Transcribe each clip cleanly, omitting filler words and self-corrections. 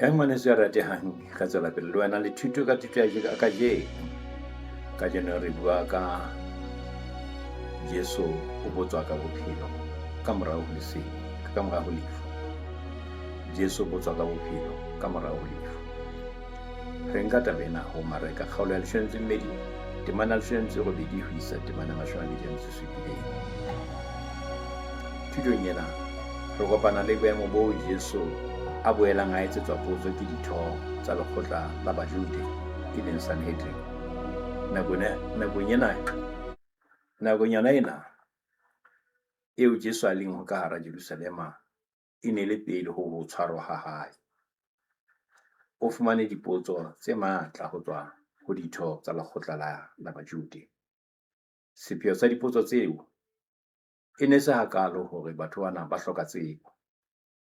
Ya ngwaneso ya ratehang, re tswela pele le wena le thuto ka thuto ya kajeno. Kajeno re bua ka Jesu o botswa ka bophelo ka morao ho lesedi, ka morao ho lefu. Jesu o botswa ka bophelo ka morao ho lefu. Re nka taba ena ho Mareka kgaolo ya 12, temana 18 ho isa temana 27. Thutong ena re kopana le boemo boo Jesu a boelang a etsetswa potso ke ditho tsa lekgotla la Bajude e leng Sanhedrin. Nakong yona ena eo Jesu a leng ka hara Jerusalema e ne le pele ho ho tshwarwa ha hae. O fumane dipotso tse matla ho tswa ho ditho tsa lekgotla la Bajude. Sepheo sa dipotso tseo e ne se hakaalo hore batho bana ba hloka tsebo,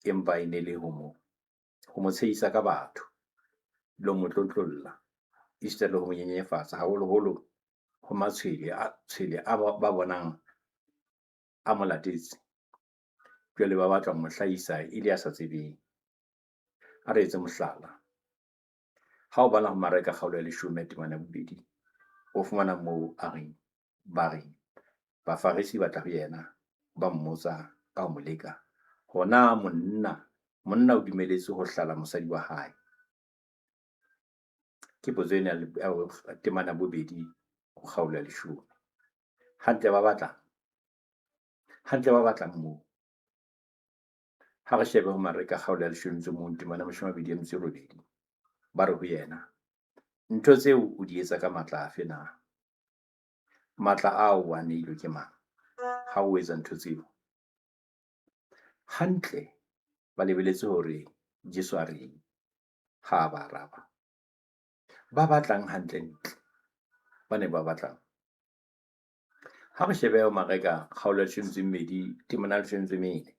empa e ne le ho mo tshehisa ka batho le ho mo tlontlolla, esita le ho mo nyenyefatsa, haholoholo ho matshwele a ba bonang a mo latetse. Jwale ba batla ho mo hlahisa e le ya sa tsebeng. A re etse mohlala. Ha o bala ho Mareka kgaolo ya 10 temana ya 2, o fumana moo a reng, ba reng, Bafarisi ba tla ho yena, ba mmotsa ka ho mo leka, hore na monna o dumeletswe ho hlala mosadi wa hae. Ke potso ena ya temana ya 2 ho kgaolo ya 10. Hantle ba batlang? Hantle ba batlang moo? Ha re shebe ho Mareka kgaolo ya 11 temana ya 28, ba re ho yena, ntho tseo o di etsa ka matla afe na? Matla ao o a neilwe ke mang ha o etsa ntho tseo? Hantle ba lebeletse hore Jesu a reng ha a ba araba. Ba batlang hantle-ntle? Ba ne ba batlang? Ha re shebe ho Mareka kgaolo ya 12 temana ya 14.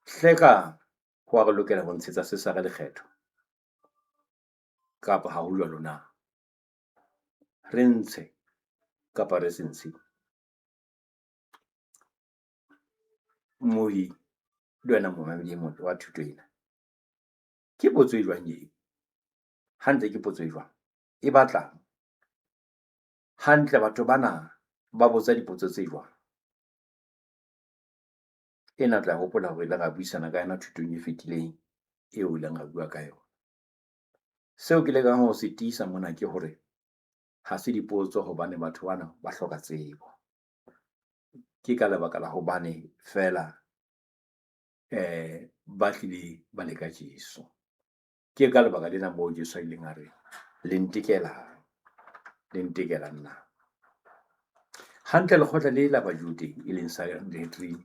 Hleka ho a re lokela ho ntshetsa Sesare lekgetho kapa ha ho jwalo na? Re ntshe kapa re se ntshe? Mmohi le wena momamedi e motle wa thuto ena, ke potso e jwang eo? Hantle ke potso e jwang? E batlang? Hantle batho bana ba botsa dipotso tse jwang? Ena tla hopola hore ile ra buisana ka yona thutong e fetileng eo ileng ra bua ka yona. Seo ke lekang ho se tiisa mona ke hore ha se dipotso hobane batho bana ba hloka tsebo. Ke ka lebaka la hobane feela ba hlile ba leka Jesu. Ke ka lebaka lena moo Jesu a ileng a re, le ntekelang, le ntekelang na? Hantle lekgotla le la Bajude e leng Sanhedrin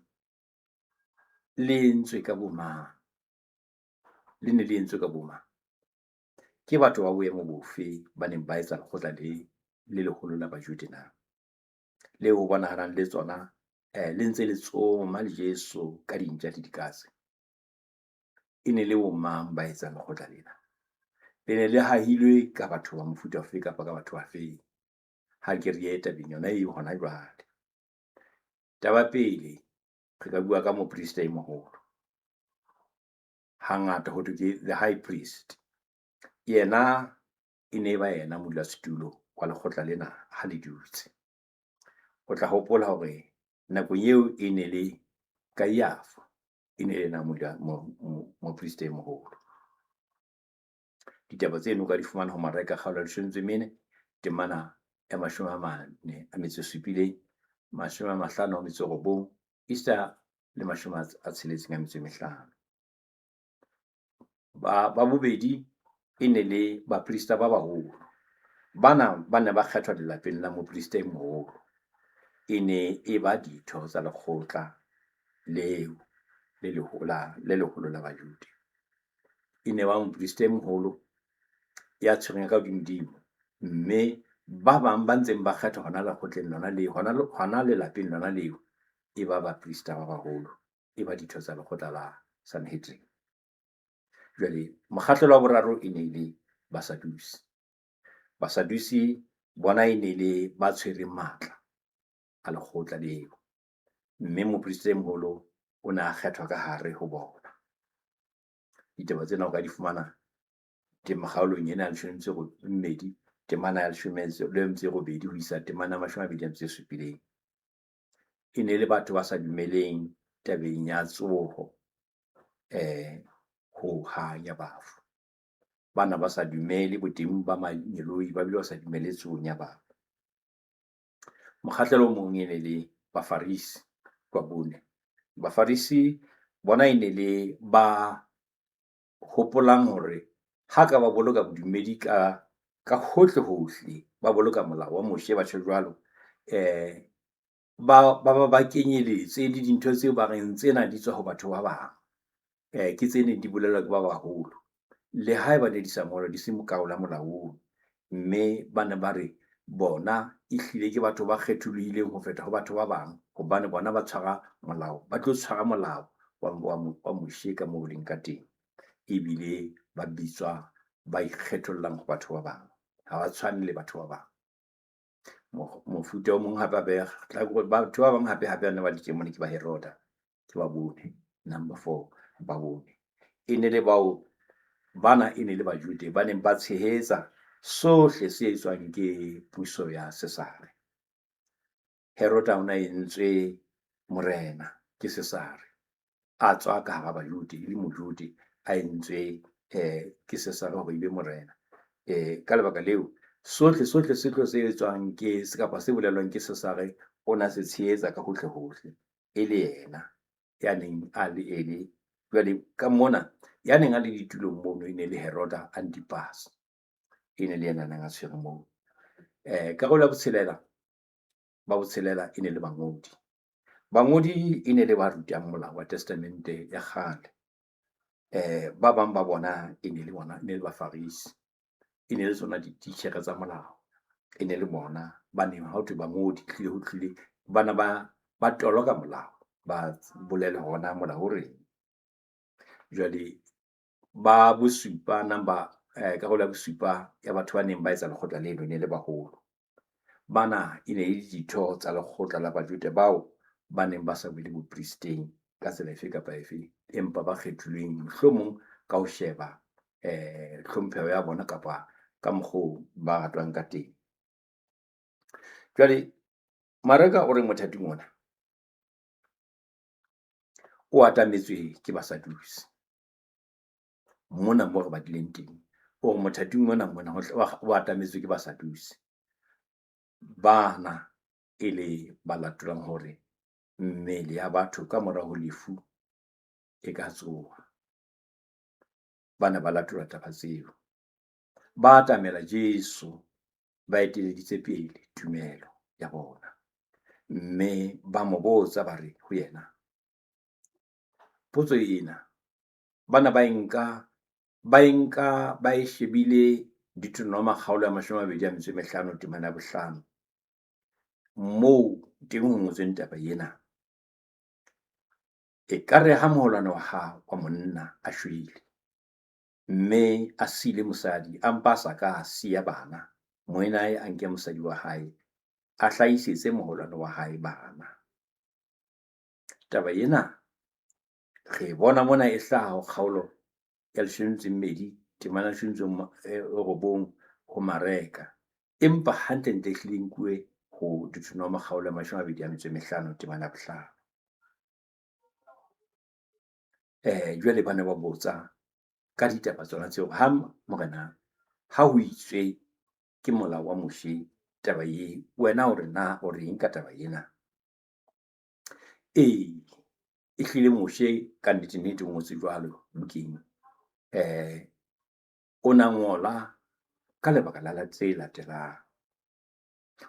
le entswe ka bomang? Le ne le entswe ka bomang? Ke batho ba boemo bofe ba neng ba etsa lekgotla le le leholo la Bajude na? Le ho bonahalang le tsona le ntse le tsoma le Jesu ka dintja le dikatse. E ne le bomang ba etsang lekgotla lena? Le ne le hahilwe ka batho ba mofuta ofe kapa ka batho ba feng? Ha ke re ye tabeng yona eo hona jwale. Taba pele, re ka bua ka moprista e moholo. Hangata ho thwe ke the high priest. Yena e ne ba yena modulasetulo wa lekgotla lena ha le dutse. O tla hopola hore nakong eo e ne le Kaiafa, e ne le yena moprista e moholo. Ditaba tseno o ka di fumana ho Mareka kgaolo ya 14, temana ya 47, 59, esita le 65. Ba bobedi e ne le baprista ba baholo. Bana ba ne ba kgethwa lelapeng la moprista e moholo. E ne e ba ditho tsa lekgotla leo le leholo la Bajude. E ne ba moprista e moholo ya tshwereng ka hodimodimo, mme ba bang ba ntseng ba kgethwa hona lekgotleng lona leo, hona lelapeng lona leo, e ba baprista ba baholo, e ba ditho tsa lekgotla la Sanhedrin. Jwale mokgahlelo wa boraro e ne e le Basadusi. Basadusi bona e ne le ba tshwereng matla a lekgotla leo, mme moprista e moholo o ne a kgethwa ka hare ho bona. Ditaba tsena o ka di fumana kgaolong ena ya leshome le metso e mmedi, temana ya leshome le metso e robedi ho isa temana ya mashome a mabedi a metso e supileng. E ne le batho ba sa dumeleng tabeng ya tsoho hohang ya bafu. Bana ba sa dumele boteng ba mangeloi, ba bile ba sa dumele tsohong ya bafu. Mokgahlelo o mong e ne le Bafarisi ba bone. Bafarisi bona e ne le ba hopolang hore ha ka ba boloka bodumedi ka hohle hohle, ba boloka molao wa Moshe batjho jwalo. Ba ba ba kenyelletse le dintho tseo ba reng tsena di tswa ho batho ba bang. Ke tse neng di bolelwa ke ba baholo. Le haeba ne di sa ngolwa, di se molaong. Mme ba ne ba re bona ehlile ke batho ba kgetholohileng ho feta ho batho ba bang hobane bona ba tshwara molao, ba tlo tshwara molao wa Moshe ka moo o leng ka teng. Ebile ba bitswa ba ikgethollang ho batho ba bang, ha ba tshwane le batho ba bang. Mofuta o mong hape hape batho ba bang hape hape ba ne ba le teng mona ke ba Heroda, ke ba bone, number four, ba bone. E ne le bao, bana e ne le Bajude ba neng ba tshehetsa sohle se etswang ke puso ya Cesare. Heroda o na entswe morena ke Cesare, a tswa ka hara Bajude, e le Mojude a entswe ke Cesare hore ebe morena. Ka lebaka leo, sohle sohle se tlo se etswang ke kapa se bolelwang ke Cesare, o na se tshehetsa ka hohle hohle. E le yena ya neng a le ele. Jwale ka mona ya neng a le ditulong mono e ne le Heroda Antipas. E ne le yena a neng a tshwere moo. Karolo ya botshelela, ba botshelela e ne le bangodi. Bangodi e ne le ba rutang molao wa testamente ya kgale. Ba bang ba bona e ne le bona, e ne le Bafarisi. E ne le tsona dititjhere tsa molao. E ne le bona ba neng ha ho thwe bangodi, hlile ho tlile bana ba toloka molao, ba bolele hore na molao o reng. Jwale ba bosupa number karolo ya bosupa ya batho ba neng ba etsa lekgotla leno e ne le baholo. Bana e ne e le ditho tsa lekgotla la Bajuda bao ba neng ba sa wele bopristeng ka tsela efe kapa efe, empa ba kgethilweng mohlomong ka ho sheba tlhompheho ya bona kapa ka mokgo ba ratwang ka teng. Jwale Mareka o re mothating ona o atametswe ke Basadusi. Mona moo re badileng teng, o re mothating ona mona o atametswe ke Basadusi. Bana e le ba latolang hore mmele ya batho ka mora ho lefu e ka tsoha. Bana ba latola taba tseo. Ba atamela Jesu, ba eteleditse pele tumelo ya bona. Mme ba mo botsa ba re ho yena, potso ena bana ba e nka ba e shebile Deuteronoma kgaolo ya mashome a mabedi a metso e mehlano temana ya bohlano. Moo teng ho ngotsweng taba ena. Ekare ha moholwane wa hao wa monna a shwele, mme a siile mosadi, a mpa a sa ka a siya bana, moenae a nke mosadi wa hae, a hlahisetse moholwane wa hae bana. Taba ena re bona mona e hlaha ho kgaolo ya leshome le metso e mmedi, temana ya leshome le metso e robong ho Mareka. Empa hantlentle ehlile e nkuwe ho Deuteronoma kgaolo ya mashome a mabedi a metso e mehlano temana ya bohlano. Jwale ba ne ba botsa ka ditaba tsona tseo. Ha morena, ha ho itswe ke molao wa Moshe taba e, wena o re na o reng ka taba ena? Ee, ehlile Moshe ka nnete nnete o ngotse jwalo bukeng. O na ngola ka lebaka la tse latelang.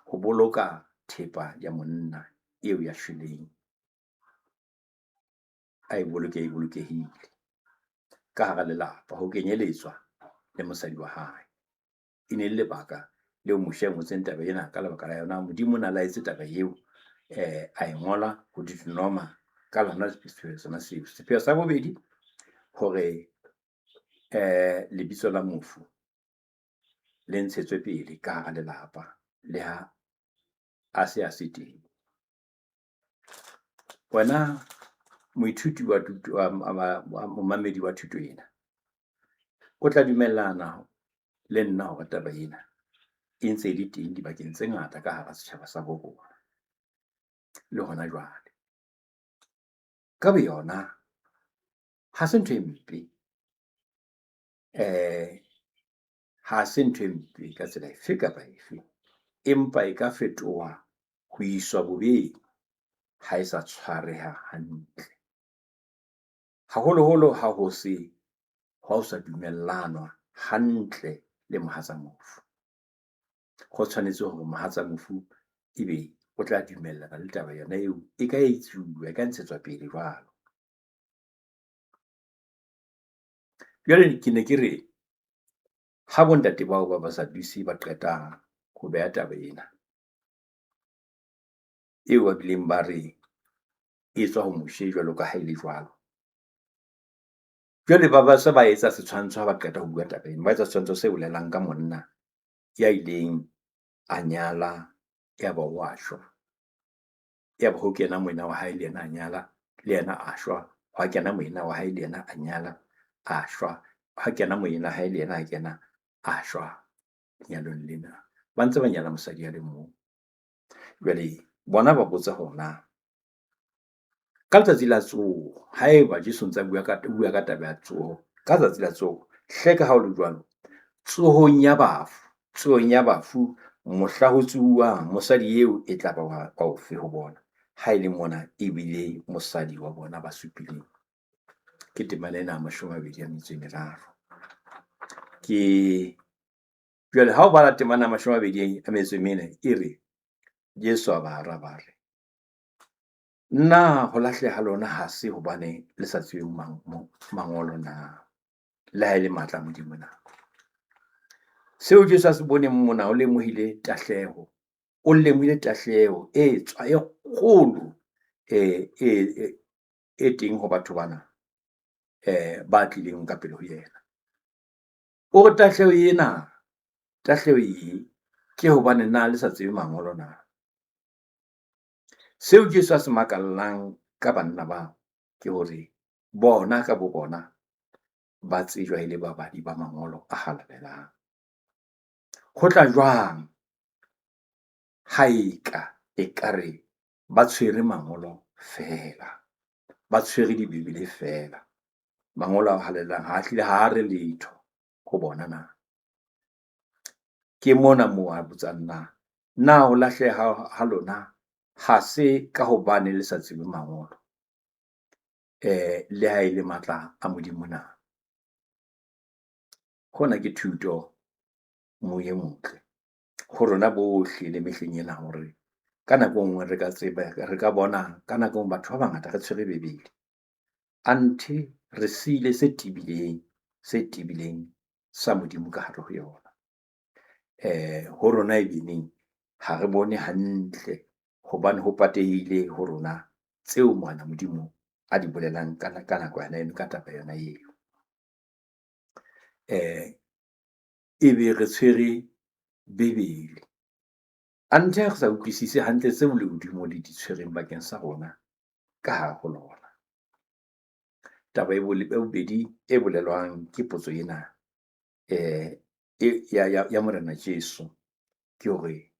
Ho boloka thepa ya monna eo ya shweleng, a e boloke e bolokehile ka hara lelapa, ho kenyeletswa le mosadi wa hae. E ne le lebaka leo Moshe a ngotseng taba ena ka lebaka la yona. Modimo o na laetse taba eo, a e ngola ho Deuteronoma ka lona sepheo sona seo. Sepheo sa bobedi, hore lebitso la mofu le ntshetswe pele ka hara lelapa le ha a se a se teng. Wena moithuti wa momamedi wa thuto ena, O tla dumellana le nna hore taba ena e ntse e le teng dibakeng tse ngata ka hara setjhaba sa bo rona le hona jwale. Ka boyona ha se ntho e mpe, ha se ntho e mpe ka tsela efe kapa efe. Empa e ka fetoha ho iswa bobeng ha e sa tshwareha hantle. Haholoholo ha ho se, ha ho sa dumellanwa hantle le mohatsa mofu. Ho tshwanetse hore mohatsa mofu ebe o tla dumellana le taba yona eo. E ka etsuwa, e ka ntshetswa pele jwalo. Jwale ke ne ke re, ha bo ntate bao ba ba ba qeta ho beha taba ena eo ba bileng ba re e tswa ho Moshe jwalo ka ha e le jwalo. Jwale ba ba se ba etsa setshwantsho ha ba qeta ho bua taba ena. Ba etsa setshwantsho se bolelang ka monna ya ileng a nyala yaba o wa shwa. Yaba ho kena moena wa hae le yena a nyala, le yena a shwa. Hwa kena moena wa hae le yena a nyala, a shwa. Ha kena moena hae le yena a kena, a shwa lenyalong lena. Ba ntse ba nyala mosadi a le mong. Jwale bona ba botsa hore na ka letsatsi la tsoho, haeba Jesu o ntsa bua ka bua ka taba ya tsoho. Ka tsatsi la tsoho, hleka ha ho le jwalo, tsohong ya bafu, tsohong ya bafu mohla ho tsohuwang mosadi eo e tla ba wa ofe ho bona? Ha e le mona ebile mosadi wa bona ba supileng. Ke temana ena ya mashome a mabedi a metso e meraro. Ke jwale ha o bala temana ya mashome a mabedi a metso e mene e re, Jesu a ba araba a re, na ho lahleha lona ha se hobane le sa tsebe mangolo na? Le ha e le matla a Modimo na? Seo Jesu a se boneng mona, o lemohile tahleho. O lemohile tahleho e tswa e kgolo e teng ho batho bana ba tlileng ka pele ho yena. O re tahleho ena, tahleho ee ke hobane na le sa tsebe mangolo na? Seo Jesu a se makallang ka banna bao ke hore bona ka bo bona ba tsejwa e le babadi ba mangolo a halalelang. Ho tla jwang ha eka ekare ba tshwere mangolo feela, ba tshwere dibebele feela. Mangolo a halalelang ha hlile ha re letho ho bona na? Ke mona moo a botsang na, na ho lahleha ha lona ha se ka hobane le sa tsebe mangolo le ha e le matla a Modimo na? Hona ke thuto e motle ho rona bohle le mehleng ena hore ka nako e nngwe re ka tseba, re ka bona ka nako e nngwe batho ba bangata re tshwere Bebele. Anthe re siile se tebileng, se tebileng sa Modimo ka hare ho yona. Ho rona ebileng ha re bone hantle hobane ho patehile ho rona tseo Morena Modimo a di bolelang ka nako yona eno, ka taba yona eo. Ebe re tshwere Bebele. Anthe re sa utlwisise hantle tseo lehodimo le di tshwereng bakeng sa rona ka hare ho lona. Taba e bobedi e bolelwang ke potso ena ya Morena Jesu ke hore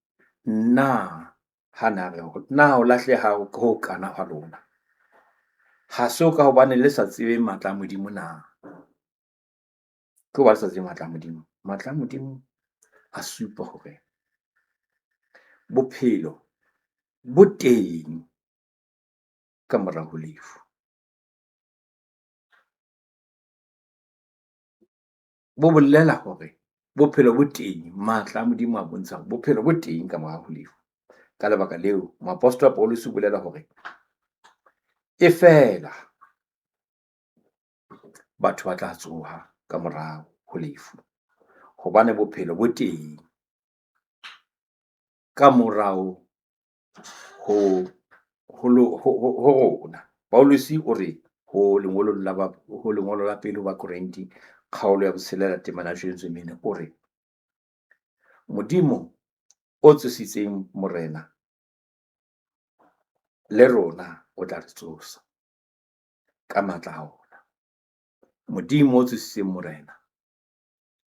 na ha na re na ho lahleha ho kana hwa lona ha se ka hobane le sa tsebe matla a Modimo na? Ke hoba le sa tsebe matla a Modimo. Matla a Modimo a supa hore bophelo bo teng ka mora ho lefu. Bo bolela hore bophelo bo teng, matla a Modimo a bontsha hore bophelo bo teng ka mora ho lefu. Ka lebaka leo, moapostola Paulus o bolela hore e feela batho ba tla tsoha ka morao ho lefu. Hobane bophelo bo teng ka morao ho rona. Paulus o re ho lengolong la ho lengolo la pele ho Bakorinthe kgaolo ya botshelela temana ya mene o re, Modimo o tsositseng Morena le rona o tla re tsosa ka matla a ona. Modimo o tsositseng Morena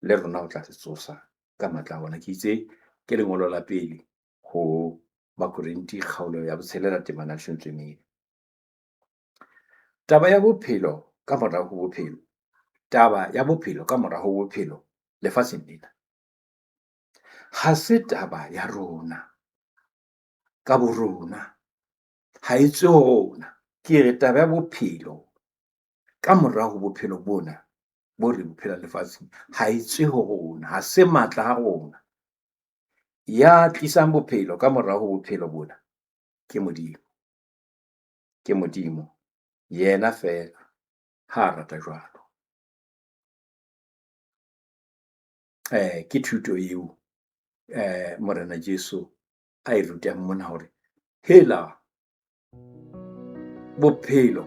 Le rona o tla re tsosa ka matla a ona. Ke itse ke lengolo la pele ho Bakorinthe kgaolo ya botshelela temana ya 14. Taba ya bophelo ka mora ho bophelo, taba ya bophelo ka mora ho bophelo lefatsheng lena, ha se taba ya rona ka borona, ha e tswe ho rona. Ke re taba ya bophelo ka mora ho bophelo bona bo re bo phelang lefatsheng, ha e tswe ho rona, ha se matla a rona. Ya tlisang bophelo ka mora ho bophelo bona ke Modimo. Ke Modimo yena feela ha a rata jwalo. Ke thuto eo Morena Jesu a e rutang mona hore hela bophelo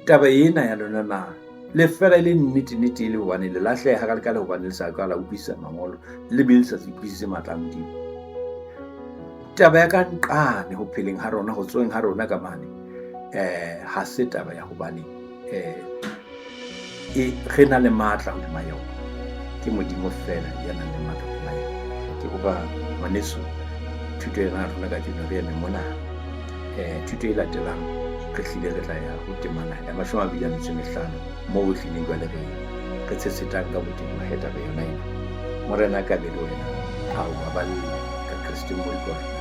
taba ena ya lona na le fela e le nnete nnete e le hobane le lahleha ka le hobane le sa ka la utlwisisa mangolo le bile le sa utlwisise matla a Modimo. Taba ya ka nqane ho pheleng ha rona, ho tsoeng ha rona ka mane, ha se taba ya hobane re na le matla hodima yona. Ke Modimo feela ya nang le matla hodima yona. Ke kopa ngwaneso, thuto ena ya rona kajeno re eme mona. Thuto e latelang re hlile re tla ya ho temana ya 25 moo re hlileng jwale re tshetsetang ka botebo he taba yona ena. Morena a ka be le wena, a o baballe ka Kreste Mmoloki wa rona.